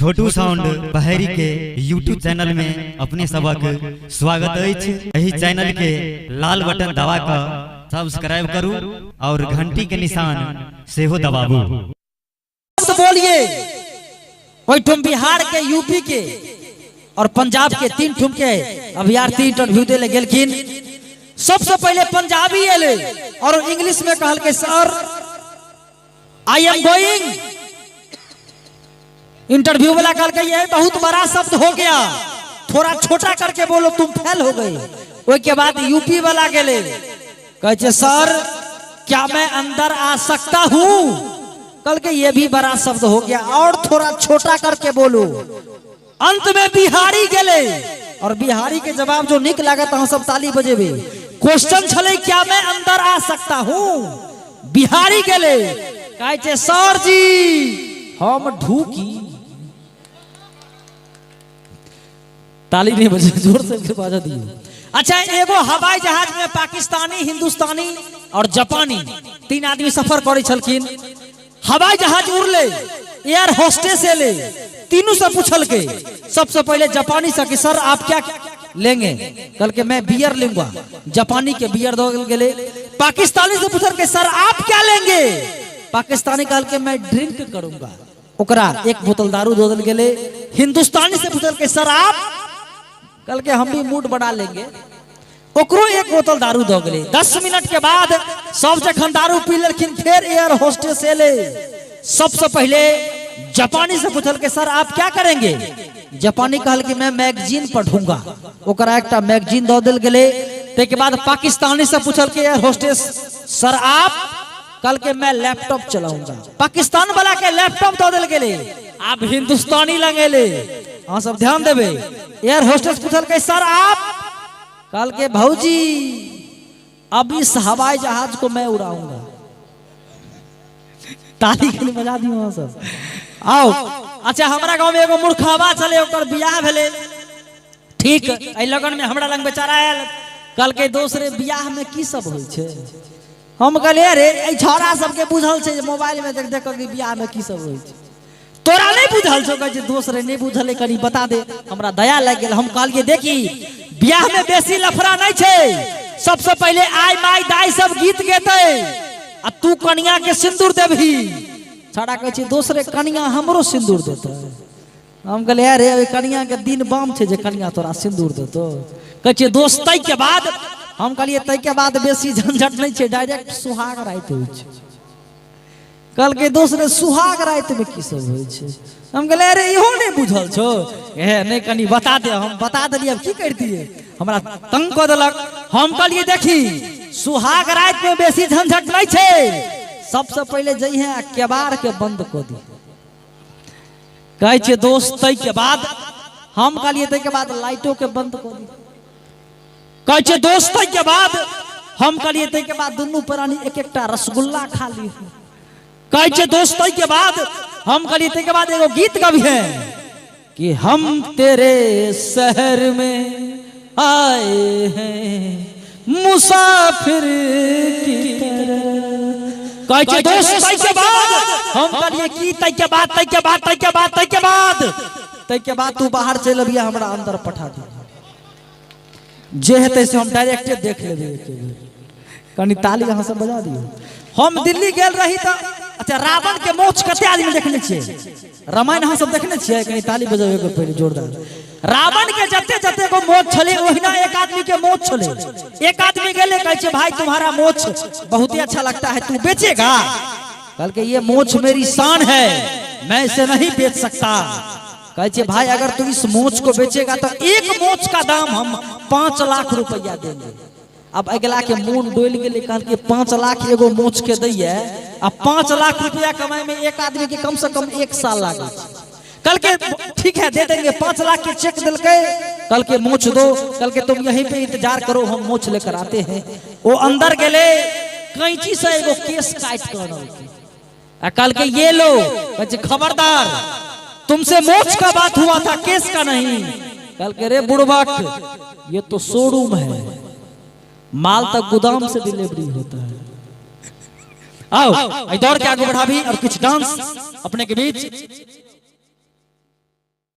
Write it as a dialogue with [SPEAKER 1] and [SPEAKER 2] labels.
[SPEAKER 1] छोटू sound Baheri के YouTube channel में अपने सबक स्वागत अछि। एहि चैनल के लाल बटन दबा कऽ सब्सक्राइब करू और घंटी के निशान सेहो दबाबू।
[SPEAKER 2] शब्द बोलिए ओहिठाम बिहार के, यूपी के और पंजाब के 3 ठुम के अभ्यर्थी इंटरव्यू दे ले गेलखिन। सबसे पहले पंजाबी एले और इंग्लिश में कहलकै sir I am going. Interview वाला कहलकै ये बहुत बड़ा शब्द हो गया, थोड़ा छोटा करके बोलो, तुम फेल हो गए। ओहि के बाद यूपी वाला गेले, कहै छै सर क्या मैं अंदर आ सकता हूं? कहलकै ये भी बड़ा शब्द हो गया, और थोड़ा छोटा करके बोलो। अंत में बिहारी गेले और बिहारी के जवाब जो निक लागत अहाँ सब ताली बजेबे। क्वेश्चन छलै क्या मैं अंदर आ सकता हूं? बिहारी गेले, कहै छै सर जी हम ढूकी। ताली नहीं बजे, जोर से बजा दियो। अच्छा, एगो हवाई जहाज में पाकिस्तानी, हिंदुस्तानी और जापानी 3 आदमी सफर करे छलखिन। हवाई जहाज उड़ले, एयर होस्टेस एले, तीनों से पूछल के, सबसे पहले जापानी से कि सर आप क्या लेंगे? कल के मैं बियर लूंगा। जापानी के बियर दो गेले। पाकिस्तानी से पूछल के सर आप क्या लेंगे? पाकिस्तानी कहल के मैं ड्रिंक करूंगा, ओकरा एक बोतल दारू दो देल गेले। हिंदुस्तानी से पूछल के सर आप? कल के हम भी मूड बना लेंगे, ओकरो एक बोतल दारू दो गेले। 10 मिनट के बाद सब जखन दारू पी लेलखिन, फिर एयर होस्टेस एले। सबसे पहले जापानी से पूछल के सर आप क्या करेंगे? जापानी कहल कि मैं मैगजीन पढ़ूंगा, ओकरा एकटा मैगजीन दो देल गेले। ताहिके बाद पाकिस्तानी से पूछल के एयर होस्टेस सर आप? कल के मैं लैपटॉप चलाऊंगा। पाकिस्तान वाला के लैपटॉप दो देल गेले। आप हिंदुस्तानी लगेले, अहाँ सब ध्यान देबे। एयर होस्टेस पूछल के सर आप? कल के भौजी अब इस हवाई जहाज को मैं उड़ाऊंगा। ताली के लिए बजा दियो अहाँ सब। आओ। अच्छा, हमरा गांव में एगो मूर्खवा छलै, ओकर बियाह भेलै। ठीक एहि लगन में हमरा लग बेचारा आयल, कहलकै दोसरे बियाह में की सब होइ छै? हम कहलियै अरे एहि छौड़ा सबके बुझल छै जे मोबाइल में देख देख कऽ कि बियाह में की सब होइ छै, तोरा नहीं बुझल छौ? कहै छै दोसरे नहीं बुझल है, कनी बता दे, हमरा दया लागि गेल। हम कहलियै देखी बियाह में बेसी लफड़ा नहीं छै, सबसे पहले आइ माइ दाइ सब गीत गेतै आ तू कनिया के सिंदूर देबही। छौड़ा कहै छै दोसरे कनिया हमरो सिंदूर देतै। हम कहलियै अरे ओहि कनिया के दिन बाम छै जे कनिया तोरा सिंदूर देतौ। कहै छै दोस्त तै के बाद? हम कहलियै तै के बाद बेसी झंझट नहीं छै, डायरेक्ट सुहाग राति होइ छै। कहलकै दोसरे सुहाग राति में की सब होइ छै? हम कहलियै अरे इहो नहीं बुझल छौ? हे नहीं कनी बता दे। हम बता देलियै, अब की करतियै, हमरा तंग कऽ देलक। हम कहलियै देखी सुहाग राति में बेसी झंझट नहीं छै, सबसे पहले जइहे आ केबाड़ के बंद कऽ दी। कहै छै दोस्त तै के बाद? हम कहलियै तै के बाद लाइटो के बंद कऽ दी। कहै छै दोस्त तै के बाद? हम कहलियै तै के बाद दुनू प्राणी एक एकटा रसगुल्ला खा ली। कहै छै दोस्त तै के बाद? हम कहलियै तै के बाद एगो गीत गबिहे कि हम तेरे शहर में आए हैं मुसाफिर की तरह। कहै छै दोस्त तै के बाद? हम कहलियै की तै के बाद? तै के बाद, तै के बाद, तै के बाद, तै के बाद तू बाहर चलि अबिहे, हमरा अंदर पठा दे, जे हेतै से हम डायरेक्टे देख लेबै एके बेर। कनी ताली अहाँ सब बजा दियौ। हम दिल्ली गेल रही तऽ अच्छा रावण के मोछ कते आदमी देखने छियै? रामायण अहाँ सब देखने छियै? कनी ताली बजाबै के पहिले जोरदार। रावण के जते जते गो मोछ छलै ओहिना एक आदमी के मोछ छलै। एक आदमी गेले, कहै छै भाई तुम्हारा मोछ बहुत ही अच्छा लगता है, तू बेचेगा? कहलकै ये मोछ मेरी शान है, मैं इसे नहीं बेच सकता। कहै छै भाई अगर तू इस मोछ को बेचेगा तो एक मोछ का दाम हम 5 लाख रुपया देंगे। अब अगला के मोन डोलि गेलै, कहलकै 5 लाख एगो मोछ के दैये आ 5 लाख रुपया कमाए में एक आदमी के कम से कम 1 साल लागै छै। कहलकै ठीक है दे देंगे। 5 लाख के चेक देलकै, कहलकै मोछ दो। कहलकै तुम यहीं पे इंतजार करो, हम मोछ लेकर आते हैं। वो अंदर गेले, कैंची से एगो केस काटि कऽ अनलकै आ कहलकै ये लो। कहै छै खबरदार, तुमसे मोछ का बात हुआ था, केस का नहीं। कहलकै रे बुड़बक, ये तो शोरूम है, माल तक गोदाम से डिलीवरी होता है। आओ दौड़ के आगे बढ़ाभी और कुछ डांस अपने के बीच।